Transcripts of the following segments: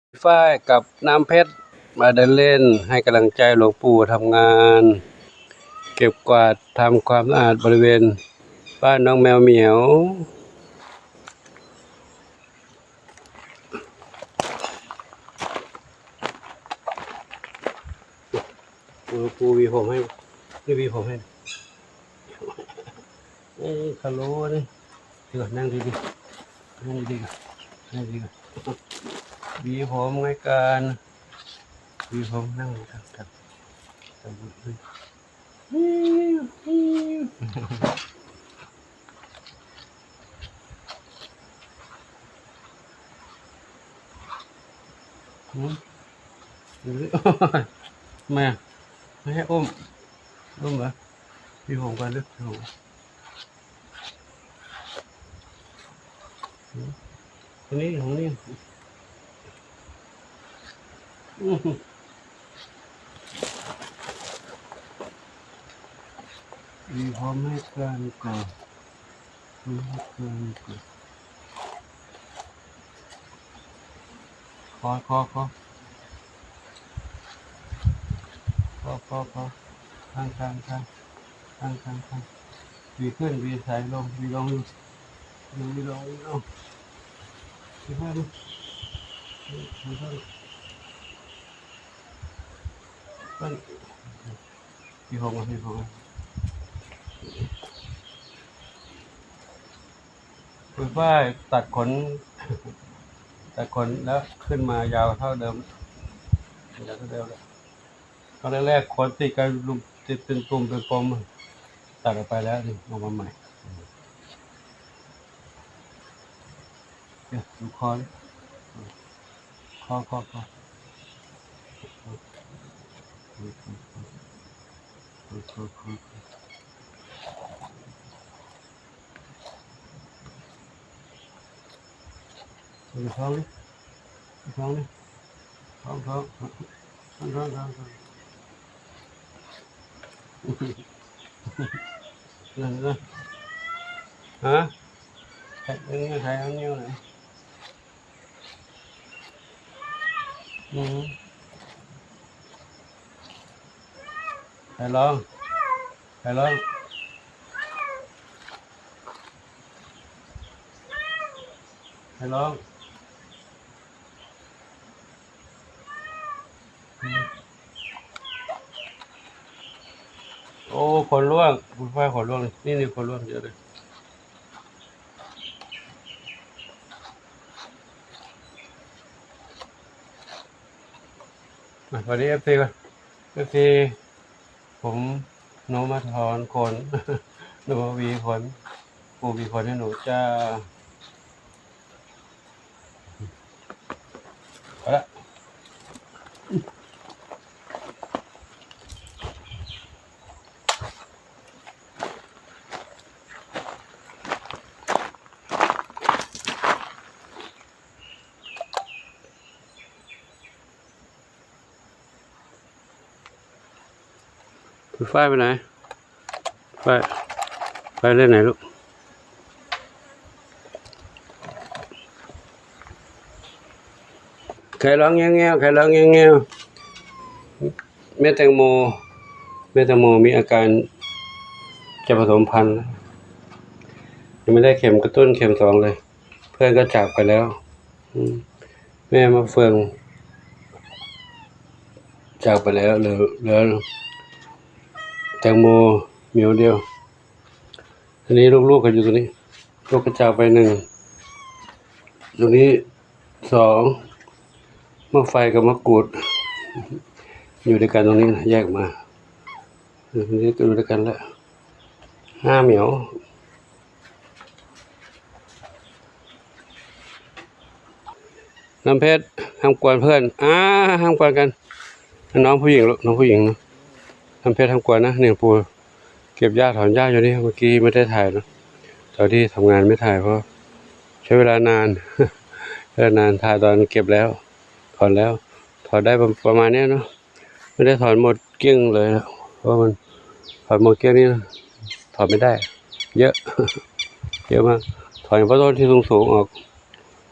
ฝ้ายกับน้ำเพชรมาเดินเล่นให้กำลังใจหลวงปู่ทำงาน เก็บกวาดทำความสะอาดบริเวณบ้านน้องแมวเหมียว หลวงปู่หวีผมให้ นี่หวีผมให้ เอ้ย คาโลนี่ เดี๋ยวก่อน นั่งดีๆ นั่งดีๆก่อน นั่งดีๆก่อน หวีผมไงกัน หวีผม นั่งดีๆครับ ครับ หืม ทำไมอะ ไม่ให้อุ้ม อุ้มเหรอ หวีผมก่อน ลึก หวีผม นี่ นี่ อืม มีความให้การก่อ มีให้การก่อ ขอ ขอ ขอ ขอ ขอ ขอ ทาง ทาง ทาง ทาง ทาง ทาง หวีขึ้น หวีใสลง หวีลง หวีลง หวีลง หวีลง หวีขึ้น หวีขึ้น หวีหก หวีหก คุณฝ้ายตัดขน ตัดขนแล้วขึ้นมายาวเท่าเดิม ยาวเท่าเดิมแล้ว ตอนแรกๆ ขนติดกันลุม ติดเป็นตุ่มเป็นปม ตัดออกไปแล้ว นี่ เอามาใหม่ เนี่ย ดูคอดิ คอ คอ คอ คอ คอ คอ คอ ท้องดิ ท้องดิ ท้อง ท้อง ท้อง ท้อง ท้อง ท้อง นั่นนะ ฮะ ใครเอานิ้วไหน อืม ใครร้อง ใครร้อง ใครร้อง โอ้ ขนร่วง คุณฝ้าย ขนร่วง นี่ นี่ ขนร่วงเยอะเลย อ่ะ สวัสดี เอฟซี ก่อน เอฟซี ผม หนูมาถอนขน หนูมาหวีขน ปู่หวีขนให้หนูจ้า เอาละ คุณฝ้ายไปไหน ฝ้าย ฝ้ายเล่นไหนลูก ใครร้องแง้วๆ ใครร้องแง้วๆ แม่แตงโม แม่แตงโมมีอาการจะผสมพันธุ์แล้ว ยังไม่ได้เข็มกระตุ้นเข็มสองเลย เพื่อนก็จากไปแล้ว อืม แม่มะเฟืองจากไปแล้ว เหลือ เหลือแตงโมเหมียวเดียว อันนี้ลูกๆ ก็อยู่ตรงนี้ ลูกก็จากไปหนึ่ง ตรงนี้สอง มะไฟกับมะกรูด อยู่ด้วยกันตรงนี้นะ แยกมา อยู่ตรงนี้ก็อยู่ด้วยกันแล้ว ห้าเหมียว น้ำเพชร ห้ามกวนเพื่อน อ่า ห้ามกวนกัน น้องผู้หญิงลูก น้องผู้หญิงนะ น้ำเพชรห้ามกวนนะ นี่ปู่เก็บหญ้าถอนหญ้าอยู่นี่ เมื่อกี้ไม่ได้ถ่ายนะ ตอนที่ทำงานไม่ถ่าย เพราะใช้เวลานาน ใช้เวลานาน ถ่ายตอนเก็บแล้ว ถอนแล้ว ถอนได้ประ ประมาณเนี้ยเนาะ ไม่ได้ถอนหมดเกลี้ยงเลยนะ เพราะมันถอนหมดเกลี้ยงนี่ถอนไม่ได้ เยอะ เยอะมาก ถอนเฉพาะต้นที่สูงๆ ออก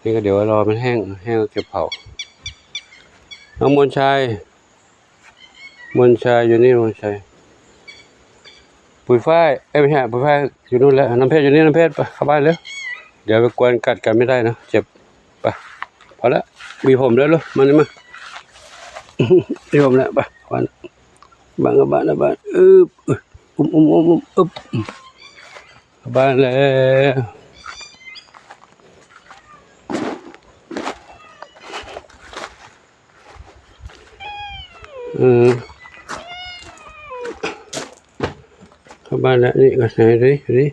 นี่ก็เดี๋ยวรอมันแห้ง แห้งก็เก็บเผา ນ້ອງມົນໄຊ ມົນໄຊຢູ່ນີ້ ມົນໄຊ. ປຸຍຝ້າຍ ເອີຍ ບໍ່ໃຊ່ ປຸຍຝ້າຍຢູ່ນູ້ນແລ້ວ. ນ້ຳເພັດຢູ່ນີ້ ນ້ຳເພັດ ໄປເຂົ້າບ້ານເລີຍ. ດຽວໄປກວນກັດກັນໄມ່ໄດ້ນະ ເຈັບ. ໄປ ພໍແລ້ວ ຫວີຜົມແລ້ວລູກ ມານີ້ມາ ຫວີຜົມແລ້ວ. ໄປ ເຂົ້າບ້ານ ບັງກັບບ້ານ ເຂົ້າບ້ານ. ອຶບ ອຸ້ມ ອຸ້ມ ອຸ້ມ ອຶບ ເຂົ້າບ້ານແລ້ວ. ເອີ ເຂົ້າບ້ານແລ້ວ. ນີ້ກໍໃສ່ດີດີ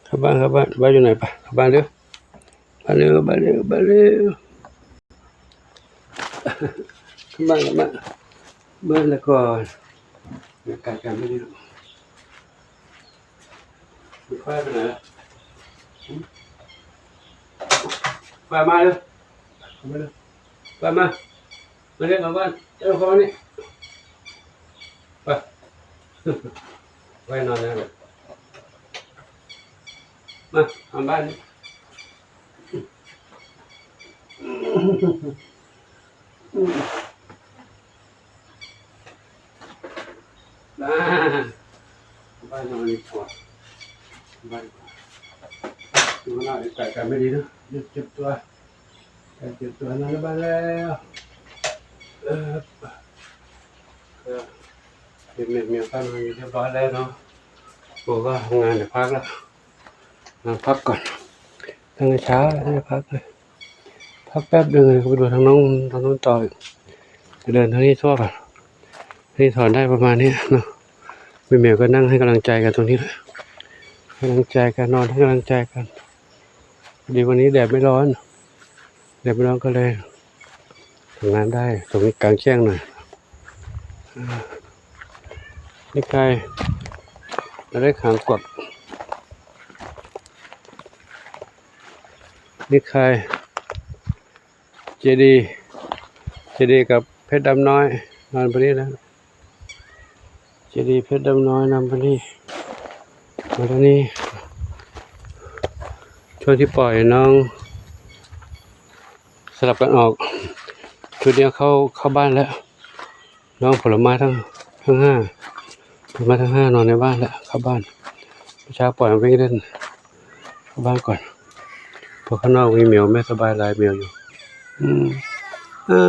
ເຂົ້າບ້ານ ເຂົ້າບ້ານ. ບ້ານຢູ່ໃນ? ໄປ ເຂົ້າບ້ານເດີ້ ບ້ານເດີ້ ບ້ານເດີ້ ບ້ານເດີ້. ເຂົ້າບ້ານ ເຂົ້າບ້ານ ເບິ່ງລະກ່ອນ ອາກາດການເປັນນີ້. ໄຟໄປໄຫນລະ? ໄຟມາເດີ້ ໄຟມາເດີ້ ໄຟມາ ມາເດີ້ ເຂົ້າບ້ານ ເຈົ້າເຂົ້ານີ້ ໄປ ໄວ້ນອນແລ້ວ ມາ ນອນບ້ານນີ້. ອ່າ ບ້ານນອນດີກວ່າ ບ້ານ ຢູ່ນອນໃກ້ກັນໄປດີເນາະ ເຈັບຕົວ ເຈັບຕົວ ນອນໃນບ້ານແລ້ວ. ເອີ ເອີ ເປັນແມ່ນເມຍກັນ ມັນຮຽບຮ້ອຍແລ້ວເນາະ ເພາະວ່າທຳງານໄດ້ພັກແລ້ວ. ນອນພັກກ່ອນ ຕັ້ງແຕ່ເຊົ້າ ຍັງໄດ້ພັກເລີຍ ພັກແປັບໜຶ່ງ ກໍໄປດູທາງໂນ້ນ ທາງໂນ້ນຕໍ່ອີກ ຈະເດີນທາງນີ້ທົ່ວກ່ອນ. ນີ້ຖອນໄດ້ປະມານນີ້ເນາະ ແມ່ໝວຍກໍນັ່ງໃຫ້ກຳລັງໃຈກັນຕົງນີ້ແຫຼະ ໃຫ້ກຳລັງໃຈກັນ ນອນໃຫ້ກຳລັງໃຈກັນ. ພໍດີວັນນີ້ແດດໄມ່ຮ້ອນ ແດດໄມ່ຮ້ອນກໍເລີຍ ທຳງານໄດ້ ຕົງນີ້ກາງແຈ້ງໜ້ອຍ. ເອີ ນີ້ໄຄ ລະໄດ້ຂາງກວັກ ນີ້ໄຄ ເຈດີ ເຈດີກັບເພັດດຳນ້ອຍ ນອນປານນີ້ແຫຼະ. ເຈດີ ເພັດດຳນ້ອຍ ນອນປານນີ້ ມາທາງນີ້. ຊ່ວງທີ່ປ່ອຍນ້ອງ ສະຫຼັບກັນອອກ ຊຸດນີ້ເຂົ້າ ເຂົ້າບ້ານແລ້ວ. ນ້ອງຜົນລະໄມ້ທັງ ທັງຫ້າ ຜົນລະໄມ້ທັງຫ້ານອນໃນບ້ານແລ້ວ ເຂົ້າບ້ານ. ເຊົ້າປ່ອຍມັນໄປຫຼິ້ນ ເຂົ້າບ້ານກ່ອນ ເພາະຂ້າງນອກມີແມວ ແມ່ສະບາຍຫຼາຍແມວຢູ່. ອືມ ເອີ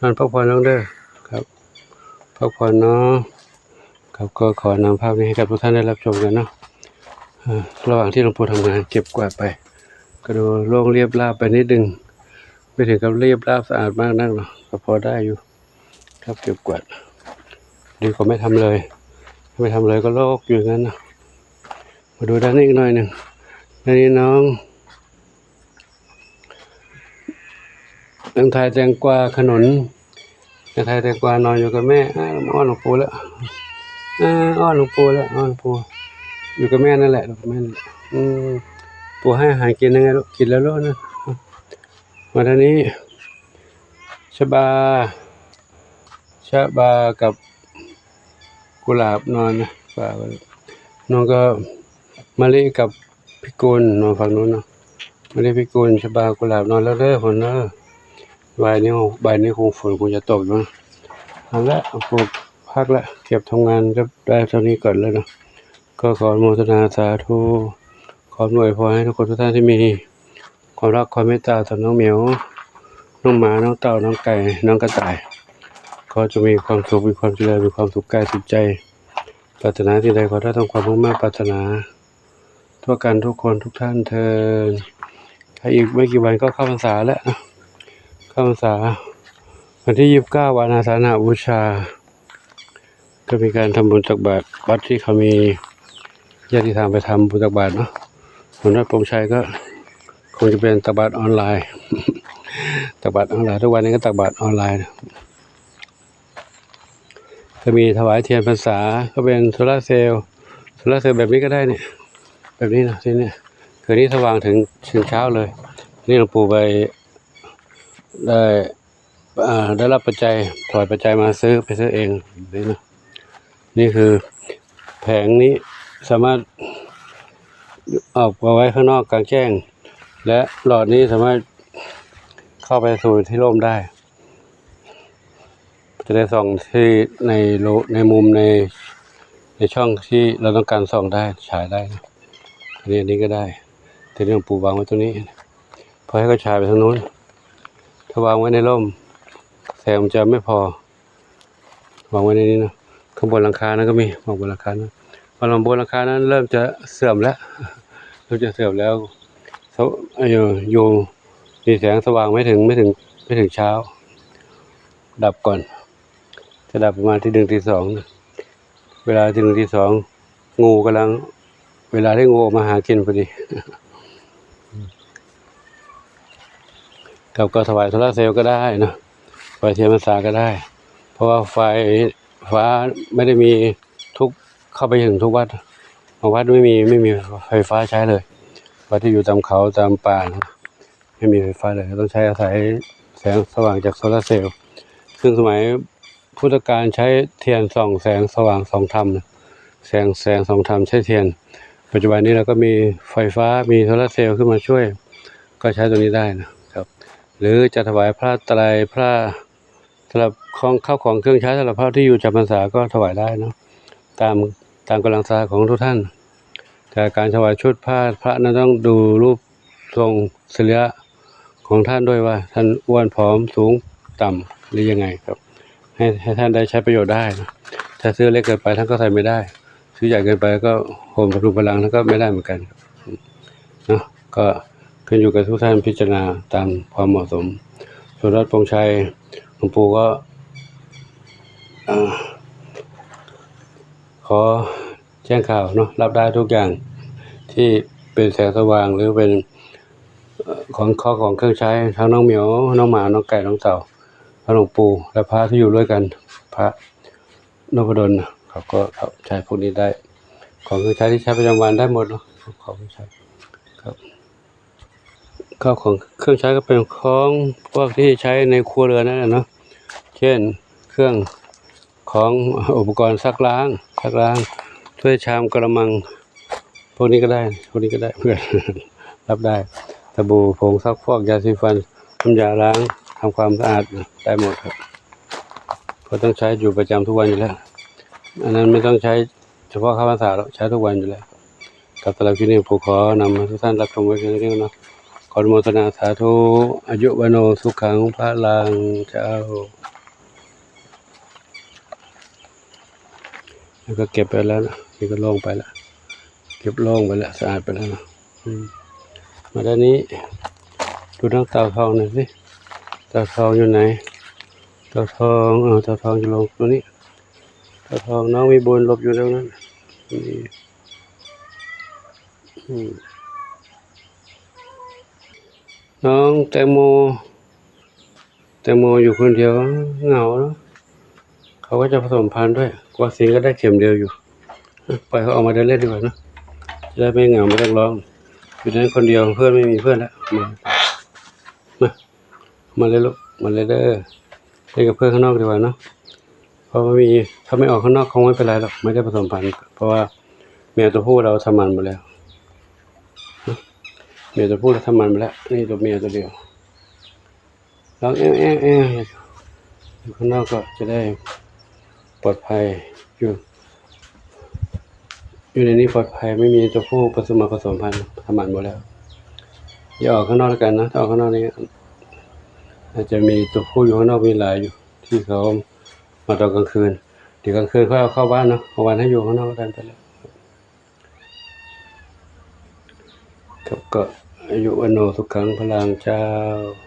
ນອນພັກຜ່ອນລົງເດີ້ ຄັບ ພັກຜ່ອນເນາະ. ຄັບ ກໍຂໍນຳພາບນີ້ໃຫ້ກັບທຸກທ່ານໄດ້ຮັບຊົມກັນເນາະ. ເອີ ລະຫວ່າງທີ່ຫຼວງປູ່ທຳງານເກັບກວາດໄປ ກໍດູໂລ່ງລຽບລາບໄປນິດໜຶ່ງ ໄມ່ເຖິງກັບລຽບລາບສະອາດມາກນັກເນາະ ກໍພໍໄດ້ຢູ່. ຄັບ ເກັບກວາດ ດີກວ່າໄມ່ທຳເລີຍ ໄມ່ທຳເລີຍກໍໂລກຢູ່ຢ່າງນັ້ນນະ. ມາດູດ້ານນີ້ອີກໜ້ອຍໜຶ່ງ ດ້ານນີ້ນ້ອງ ນາງຖ່າຍແຕງກວາຂະໜົນ ນາງຖ່າຍແຕງກວານອນຢູ່ກັບແມ່. ອ້າ ອ້ອນຫຼວງປູ່ແລ້ວ ອ້າ ອ້ອນຫຼວງປູ່ແລ້ວ ອ້ອນຫຼວງປູ່ ຢູ່ກັບແມ່ນັ້ນແຫຼະ ຢູ່ກັບແມ່ນັ້ນແຫຼະ. ອືມ ປູໃຫ້ອາຫານກິນຍັງໄງລູກ? ກິນແລ້ວລູກນະ. ມາທາງນີ້ ຊະບາ ຊະບາກັບກຸຫຼາບນອນນະ ປາ ນ້ອງກໍມະລິກັບພິກຸນນອນຝັ່ງໂນ້ນເນາະ. ມະລິ ພິກຸນ ຊະບາ ກຸຫຼາບນອນແລ້ວເດີ ພຸ້ນເດີ. ບ່າຍນີ້ ບ່າຍນີ້ຄົງຝົນຄົງຈະຕົກຢູ່ນະ. ເອົາລະ ປູກຜັກລະ ເກັບທຳງານກໍໄດ້ເທົ່ານີ້ກ່ອນແລ້ວເນາະ. ກໍຂໍອະນຸໂມທະນາສາທຸ ຂໍອຳນວຍພອນໃຫ້ທຸກຄົນທຸກທ່ານທີ່ມີ ຄວາມຮັກຄວາມເມດຕາຕໍ່ນ້ອງໝຽວ ນ້ອງໝາ ນ້ອງເຕົ່າ ນ້ອງໄກ່ ນ້ອງກະຕ່າຍ ຂໍຈົ່ງມີຄວາມສຸກ ມີຄວາມຈະເລີນ ມີຄວາມສຸກກາຍສຸກໃຈ ປາດຖະໜາສິ່ງໃດຂໍໄດ້ສົມຄວາມມຸ່ງມາດປາດຖະໜາ ທົ່ວກັນທຸກຄົນທຸກທ່ານເທີ້ນ. ຖ້າອີກໄມ່ກີ່ວັນກໍເຂົ້າພັນສາແລ້ວ ເຂົ້າພັນສາ ວັນທີຊາວເກົ້າ ວັນອາສານະບູຊາ ກໍມີການທຳບຸນຕັກບາດ ວັດທີ່ເຂົາມີຍາດຕິທາງໄປທຳບຸນຕັກບາດເນາະ. ສຳລັບປົງໄຊກໍຄົງຈະເປັນຕັກບາດອອນລາຍ ຕັກບາດອອນລາຍ ທຸກວັນນີ້ກໍຕັກບາດອອນລາຍ. ກໍມີຖວາຍທຽນພັນສາ ກໍເປັນໂຊລາເຊວ ໂຊລາເຊວແບບນີ້ກໍໄດ້ນີ້ ແບບນີ້ນະ ທີ່ນີ້ ຄືນີ້ສະຫວ່າງເຖິງ ເຖິງເຊົ້າເລີຍ. ນີ້ຫຼວງປູ່ໄປໄດ້ ອ່າ ໄດ້ຮັບປັດໄຈ ຖວາຍປັດໄຈມາຊື້ ໄປຊື້ເອງນີ້ນະ. ນີ້ຄືແຜງນີ້ສາມາດອອກມາໄວ້ຂ້າງນອກກາງແຈ້ງ ແລະ ຫຼອດນີ້ສາມາດເຂົ້າໄປສູ່ທີ່ໂລ່ງໄດ້. ຈະໄດ້ສ່ອງທີ່ໃນໂລ ໃນມຸມ ໃນ ໃນຊ່ອງທີ່ເຮົາຕ້ອງການສ່ອງໄດ້ ສາຍໄດ້ນະ. ອັນນີ້ ອັນນີ້ກໍໄດ້ ຕົວນີ້ ປູວາງໄວ້ຕົງນີ້ ເພື່ອໃຫ້ເຂົາສາຍໄປທາງໂນ້ນ. ຖ້າວາງໄວ້ໃນຮົ່ມ ແສງມັນຈະໄມ່ພໍ. ວາງໄວ້ໃນນີ້ເນາະ. ຂ້າງບົນຫຼັງຄານັ້ນກໍມີ ວາງບົນຫຼັງຄານັ້ນ. ວາງບົນຫຼັງຄານັ້ນເລີ່ມຈະເສື່ອມແລ້ວ ເລີ່ມຈະເສື່ອມແລ້ວ. ສະ ຢູ່ ຢູ່ ມີແສງສະຫວ່າງໄມ່ເຖິງ ໄມ່ເຖິງ ໄມ່ເຖິງເຊົ້າ ດັບກ່ອນ. ຈະດັບປະມານຕີໜຶ່ງ ຕີສອງນະ. ເວລາຕີໜຶ່ງ ຕີສອງ ງູກຳລັງ ເວລາທີ່ງູອອກມາຫາກິນພໍດີ. ແລ້ວກໍຖວາຍໂຊລາເຊວກໍໄດ້ເນາະ ຖວາຍທຽນພັນສາກໍໄດ້ ເພາະວ່າໄຟຟ້າໄມ່ໄດ້ມີທຸກ ເຂົ້າໄປເຖິງທຸກວັດ. ບາງວັດໄມ່ມີ ໄມ່ມີໄຟຟ້າໃຊ້ເລີຍ ວັດທີ່ຢູ່ຕາມເຂົາຕາມປ່ານະ ໄມ່ມີໄຟຟ້າເລີຍ ຕ້ອງໃຊ້ອາໄສແສງສະຫວ່າງຈາກໂຊລາເຊວ. ເຊິ່ງສະໄໝພຸດທະການໃຊ້ທຽນສ່ອງແສງສະຫວ່າງສອງທຳ ແສງ ແສງສອງທຳໃຊ້ທຽນ. ປັດຈຸບັນນີ້ເຮົາກໍມີໄຟຟ້າ ມີໂຊລາເຊວຂຶ້ນມາຊ່ວຍ ກໍໃຊ້ຕົວນີ້ໄດ້ນະຄັບ. ຫຼືຈະຖວາຍຜ້າໄຕຣ ຜ້າ ສຳລັບຂອງ ເຂົ້າຂອງເຄື່ອງໃຊ້ສຳລັບພະທີ່ຢູ່ຈຳພັນສາກໍຖວາຍໄດ້ເນາະ ຕາມ ຕາມກຳລັງສະຫະຂອງທຸກທ່ານ. ແຕ່ການຖວາຍຊຸດຜ້າພະນັ້ນຕ້ອງດູຮູບຊົງສະລີລະຂອງທ່ານດ້ວຍວ່າທ່ານອ້ວນ ຜອມ ສູງ ຕ່ຳ ຫຼືຍັງໄງຄັບ ໃຫ້ ໃຫ້ທ່ານໄດ້ໃຊ້ປະໂຫຍດໄດ້ເນາະ. ຖ້າຊື້ເລັກເກີນໄປທ່ານກໍໃສ່ໄມ່ໄດ້ ຊື້ໃຫຍ່ເກີນໄປກໍໂຫມພະລຸງພະລັງ ແລ້ວກໍໄມ່ໄດ້ເໝືອນກັນເນາະ. ກໍຂຶ້ນຢູ່ກັບທຸກທ່ານພິຈາລະນາຕາມຄວາມເໝາະສົມ. ສ່ວນວັດໂປ່ງໄຊ ຫຼວງປູ່ກໍ ເອີ ຂໍແຈ້ງຂ່າວເນາະ ຮັບໄດ້ທຸກຢ່າງທີ່ເປັນແສງສະຫວ່າງ ຫຼືເປັນ ເອີ ຂອງ ເຂົ້າຂອງເຄື່ອງໃຊ້ ທັງນ້ອງໝຽວ ນ້ອງໝາ ນ້ອງໄກ່ ນ້ອງເຕົ່າ ທັງຫຼວງປູ່ ແລະພະທີ່ຢູ່ດ້ວຍກັນ ພະ ນະພະດົນ ເຂົາກໍໃຊ້ພວກນີ້ໄດ້. ຂອງເຄື່ອງໃຊ້ທີ່ໃຊ້ປະຈຳວັນໄດ້ໝົດເນາະ ຂອງເຄື່ອງໃຊ້ ເຂົ້າຂອງເຄື່ອງໃຊ້ກໍເປັນຂອງພວກທີ່ໃຊ້ໃນຄົວເຮືອນນັ້ນແຫຼະເນາະ ເຊັ່ນ ເຄື່ອງຂອງ ອຸປະກອນຊັກລ້າງ ຊັກລ້າງ ຖ້ວຍຊາມ ກະລະມັງ ພວກນີ້ກໍໄດ້ ພວກນີ້ກໍໄດ້ ເພື່ອນ ຮັບໄດ້. ສະບູ ຜົງຊັກຟອກ ຢາສີຟັນ ນ້ຳຢາລ້າງ ທຳຄວາມສະອາດ ໄດ້ໝົດຄັບ. ເພາະຕ້ອງໃຊ້ຢູ່ປະຈຳທຸກວັນຢູ່ແລ້ວ ອັນນັ້ນໄມ່ຕ້ອງໃຊ້ສະເພາະເຂົ້າພັນສາດອກ ໃຊ້ທຸກວັນຢູ່ແລ້ວ. ຄັບ ສຳລັບຄລິບນີ້ ປູ່ຂໍນຳໃຫ້ທຸກທ່ານຮັບຊົມໄວ້ພຽງເທົ່ານີ້ເນາະ. ຂໍອະນຸໂມທະນາສາທຸ ອາຍຸ ວັນໂນ ສຸຂັງ ພະລັງ ເຈົ້າ. ແລ້ວກໍເກັບໄປແລ້ວນະ ນີ້ກໍໂລ່ງໄປແລ້ວ ເກັບໂລ່ງໄປແລ້ວ ສະອາດໄປແລ້ວນະ. ອືມ ມາດ້ານນີ້ ດູນາງເຕົ່າທອງໜ່ອຍຊິ ເຕົ່າທອງຢູ່ໃນ ເຕົ່າທອງ ເອີ ເຕົ່າທອງຢູ່ລົງຕົວນີ້ ເຕົ່າທອງ ນ້ອງມີບຸນຫຼົບຢູ່ແຖວນັ້ນ. ອືມ ນ້ອງແຕງໂມ ແຕງໂມຢູ່ຄົນດຽວ ເຫງົາເນາະ. ເຂົາກໍຈະປະສົມພັນດ້ວຍ ວັກຊີນກໍໄດ້ເຂັມດຽວຢູ່. ເອີ ປ່ອຍເຂົາອອກມາເດີ່ນເລ່ນດີກວ່າເນາະ ຈະໄດ້ໄມ່ເຫງົາ ໄມ່ຕ້ອງຮ້ອງ. ຢູ່ໃນນັ້ນຄົນດຽວ ເພື່ອນໄມ່ມີເພື່ອນແລ້ວ. ມາ ມາ ມາເລີຍລູກ ມາເລີຍເດີ ເລ່ນກັບເພື່ອນຂ້າງນອກດີກວ່າເນາະ. ເພາະວ່າມີ ຖ້າໄມ່ອອກຂ້າງນອກຄົງໄມ່ເປັນໄລດອກ ໄມ່ໄດ້ປະສົມພັນ ເພາະວ່າແມວຕົວຜູ້ລາວທຳໝັນໝົດແລ້ວ ແມວຕົວຜູ້ລາວທຳໝັນໝົດແລ້ວ. ນີ້ຕົວເມຍຕົວດຽວ ຮ້ອງແອ້ວໆໆ ຢູ່ຂ້າງນອກກໍຈະໄດ້ປອດໄພຢູ່ ຢູ່ໃນນີ້ປອດໄພ ໄມ່ມີຕົວຜູ້ປະສົມມາປະສົມພັນ ທຳໝັນໝົດແລ້ວ. ຢ່າອອກຂ້າງນອກແລ້ວກັນນະ ຖ້າອອກຂ້າງນອກນີ້ ອາດຈະມີຕົວຜູ້ຢູ່ຂ້າງນອກ ມີຫຼາຍຢູ່ ທີ່ເຂົາມາຕອນກາງຄືນ. ດຽວກາງຄືນຄ່ອຍເອົາເຂົ້າບ້ານເນາະ ເມື່ອວານໃຫ້ຢູ່ຂ້າງນອກໄດ້ໄປແລ້ວ. ຄັບ ກໍອາຍຸວັນໂນສຸຂັງພະລັງເຈົ້າ.